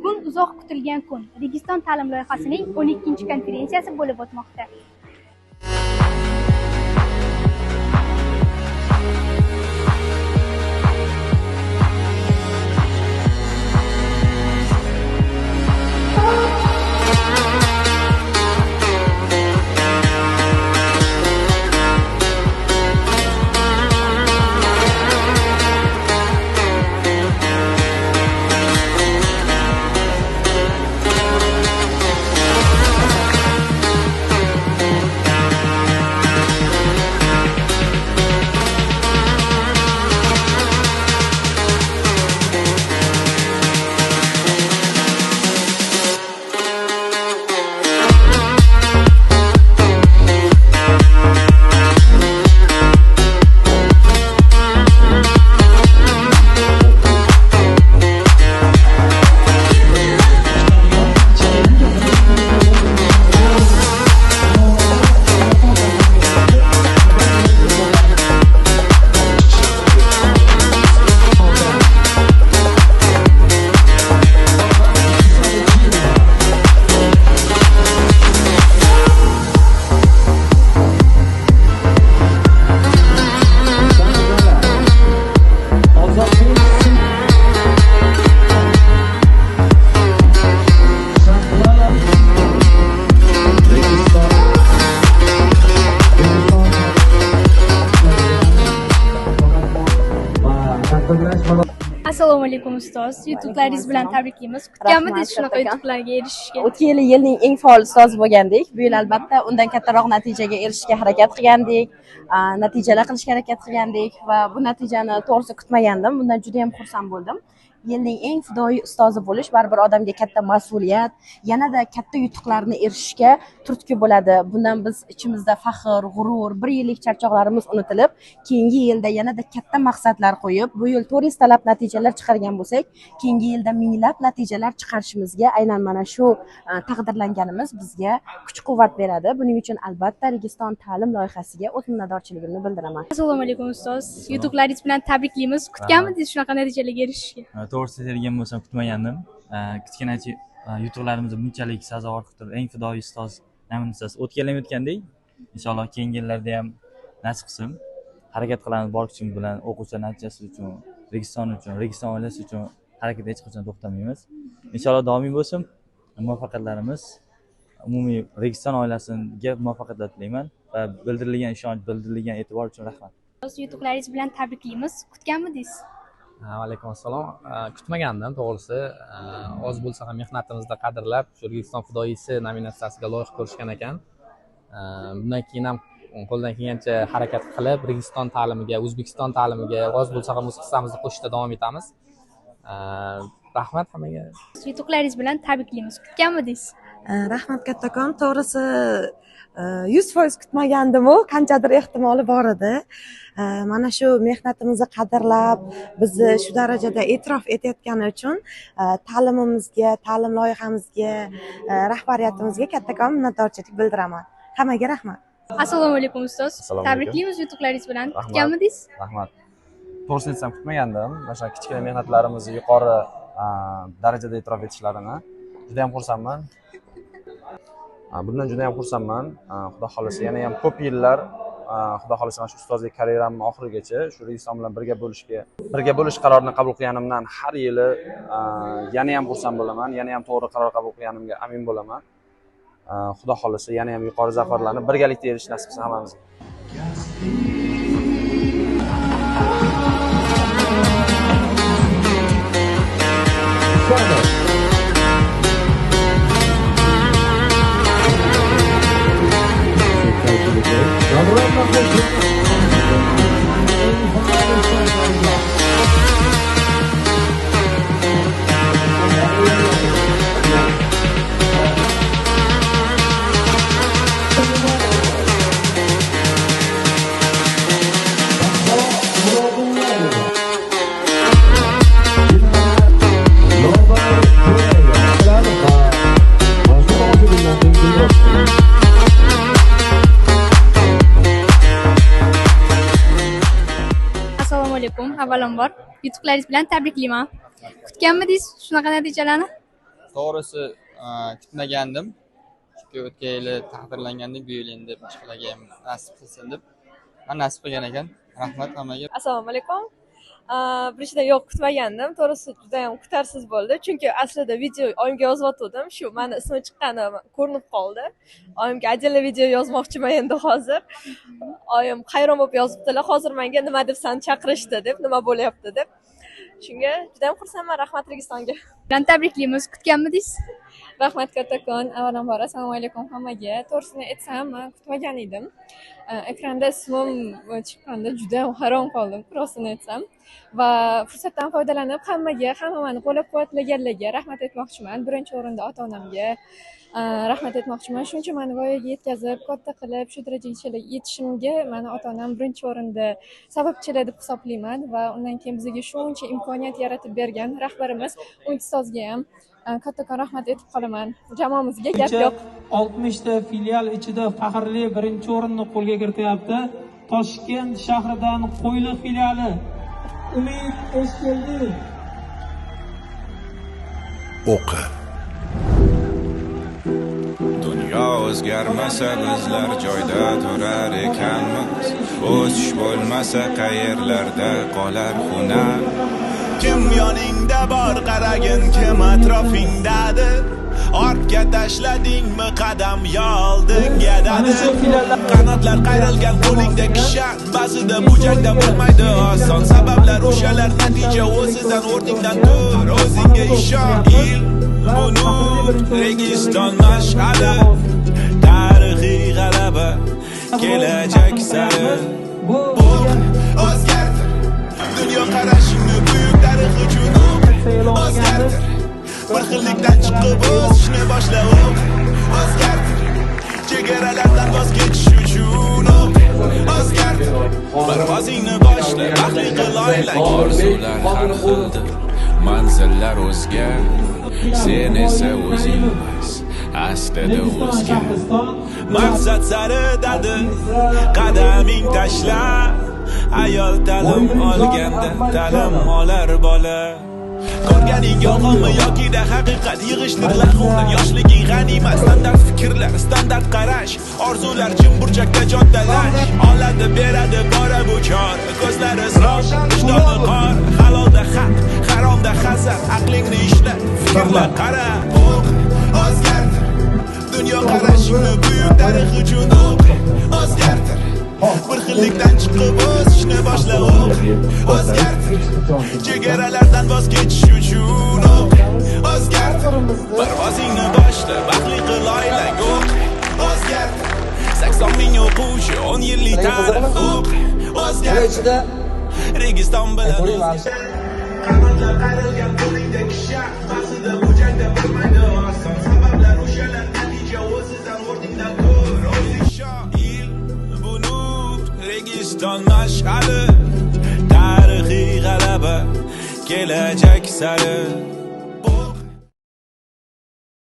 Bugun uzoq kutilgan kun. Registon ta'lim loyihasining 12-konferensiyasi bo'lib o'tmoqda. Assalomu alaykum ustoz. Yutuqlaringiz bilan tabriklaymiz. Kutganmidingiz shunaqa yutuqlarga erishishga? O'tgan yili yilning eng faol ustozi bo'lgandik. Bu yil albatta undan kattaroq natijaga erishishga harakat qilgandik. Natijalar qilishga harakat qilgandik va bu natijani to'g'risi kutmagandim. Bundan juda ham xursand bo'ldim. Yilning eng fidoyi ustozi bo'lish baribir odamga katta mas'uliyat, yanada katta yutuqlarni erishishga turtki bo'ladi. Bundan biz ichimizda faxr, g'urur, bir yillik charchoqlarimiz unutilib, keyingi yilda yanada katta maqsadlar qo'yib, bu yil 400 talab natijalar chiqargan bo'lsak, keyingi yilda minglab natijalar chiqarishimizga aynan mana shu taqdirlanganimiz bizga kuch-quvvat beradi. Buning uchun albatta Registon ta'lim loyihasiga o'z minnatdorchiligimni bildiraman. Assalomu alaykum ustoz. Yutuqlaringiz bilan tabriklaymiz. Kutganmidingiz shunaqa natijalarga erishishga? To'g'risini aytadigan bo'lsam kutmagandim. Kutgan yutuqlarimizni bunchalik sazovor qilib turib, eng fidoyi ustoz nominatsiyasi o'tgan yil o'tgandek, inshaalloh keyingi yillarda ham nasib qilsin. Harakat qilamiz bor kuchimiz bilan o'quvchilar natijasi uchun, Registon uchun, Registon oilasi uchun harakat hech qachon to'xtamaymiz. Inshaalloh doimiy bo'lsin muvaffaqiyatlarimiz. Umumiy Registon oilasiga muvaffaqiyatlar tilayman va bildirilgan ishonch, bildirilgan e'tibor uchun rahmat. Yutuqlaringiz bilan tabriklaymiz. Kutganmidingiz? Alaykum assalom. Kutmagandim to'g'risi. Oz bo'lsa ham mehnatimizni qadrlab, shu Registon fidoyisi nominatsiyasiga loyiq ko'rishgan ekan. Bundan keyin ham qo'ldan kelgancha harakat qilib, Registon ta'limiga, O'zbekiston ta'limiga oz bo'lsa ham o'z hissamizni qo'shishda davom etamiz. Rahmat hammaga. Yutuqlaringiz bilan tabriklaymiz. Kutganmidingiz? Rahmat kattakon. To'g'risi 100% kutmagandim-u, qanchadir ehtimoli bor edi. Mana shu mehnatimizni qadrlab, bizni shu darajada e'tirof etayotgani uchun ta'limimizga, ta'lim loyihamizga, rahbariyatimizga kattakon minnatdorchilik bildiraman. Hammaga rahmat. Assalomu alaykum ustoz. Tabriklaymiz yutuqlaringiz bilan. Kutganmidingiz? Rahmat. To'g'risini aytsam kutmagandim. Mana shu kichkina mehnatlarimizni yuqori darajada e'tirof etishlarini juda ham xursandman. Bundan juda ham xursandman. Xudo xolasa yana ham ko'p yillar, Xudo xolasa mana shu ustozlik karyeramni oxirigacha shu Registon bilan birga bo'lish qarorini qabul qilganimdan har yili yana ham xursand bo'laman, yana ham to'g'ri qaror qabul qilganimga amin bo'laman. Xudo xolasa yana ham yuqori zafarlarni birgalikda erishish nasib qilsin hammamizga. Assalomu alaykum. Avvalambor yutuqlaringiz bilan tabriklayman. Kutganmidingiz shunaqa natijalarni? To'g'risi kutmagandim. Chunki o'tgan yili taqdirlangandik, bu yil endi boshqalarga ham nasib qilsin deb. Man nasib qilgan ekan. Rahmat hammaga. Assalomu alaykum. Birinchidan yo'q, kutmagandim. To'g'risi juda ham kutarsiz bo'ldi. Chunki aslida video oyimga yozayotgandim. Shu mani ismim chiqqani ko'rinib qoldi. Oyimga отдельно video yozmoqchiman endi hozir. Oyim hayron bo'lib yozibdilar. Hozir menga nima deb seni chaqirishdi deb, nima bo'lyapti deb. Shunga juda ham xursandman. Rahmat Registonga. Bilan tabriklaymiz. Kutganmidingiz? Rahmat kattakon. Avvalambor assalomu alaykum hammaga. To'g'risini aytsam, men kutmagan edim. Ekranda ismim chiqqanda juda ham hayron qoldim, rostini aytsam. Va fursatdan foydalanib hammaga, hamma meni qo'llab-quvvatlaganlarga rahmat aytmoqchiman. Birinchi o'rinda ota-onamga rahmat aytmoqchiman. Shuncha meni voyaga yetkazib, katta qilib, shu darajagacha yetishimga meni ota-onam birinchi o'rinda sababchilar deb hisoblayman va undan keyin bizga shuncha imkoniyat yaratib bergan rahbarimiz Umid ustozga ham kattakon rahmat aytib qolaman. Jamoamizga gap yo'q. 60 ta filial ichida faxrli birinchi o'rinni qo'lga kirityapti. Toshkent shahridan Qo'yliq filiali Umid Eshkeldiyev. O'qi. Dunyo o'zgarmasa bizlar joyda turar ekanmiz. O'sish bo'lmasa qayerlarda qolar hunar. Kim yoningda bor qaragin, kim atrofingdadir. Ortga tashladingmi qadam yo oldinga dadir. Qanotlar qayrilgan qo'lingda kishan. Ba'zida bu jangda bo'lmaydi oson. Sabablar o'shalar, natija o'zidan. O'rningdan tur, o'zingga ishon. Il bu nur, Registon mash'ali. Tarixiy g'alaba kelajak sari. O'zgartir dunyo qarashingni buyuk tarix uchun. O'zgartir bir xillikdan chiqib o'sishni boshla. O'zgartir chegaralardan voz kechish uchun. O'zgartir parvozingni boshla, baxtli qil oilang. Orzular har xildir, manzillar o'zga. Sen esa o'zing emas, aslida o'zga. Maqsad sari dadil qadaming tashla. Ayol ta'lim olganda ta'lim olar bola. Ko'rganing yolg'onmi yokida haqiqat? Yig'ishtir lahumlar, yoshliging g'animat. Standart fikrlar, standart qarash, orzular jim burchakda joddalash. Oladi beradi bora bu kor, ko'zlari sof, vijdoni qor. Halolda haq, haromda hazar. Aqlingni ishlat, fikrla qara. O'zgartir dunyo qarashingni buyuk tarix uchun. O'zgartir bir xillikdan chiqib o'sishni boshla. O'zgartir chegaralardan voz kechish uchun. O'zgartir parvozingni boshla, baxtli qil oilang. O'zgartir 80 ming o'quvchi, 10 yillik tarix. O'zgartir Registon bilan. Qanotlar qayrilgan qo'lingda kishan. Ba'zida bu jangda bo'lmaydi oson. Sabablar o'shalar, natija o'zidan. O'rningdan tur, o'zing ishon. Il bu nur, Registon mash'ali. Tarixiy g'alaba kelajak sari.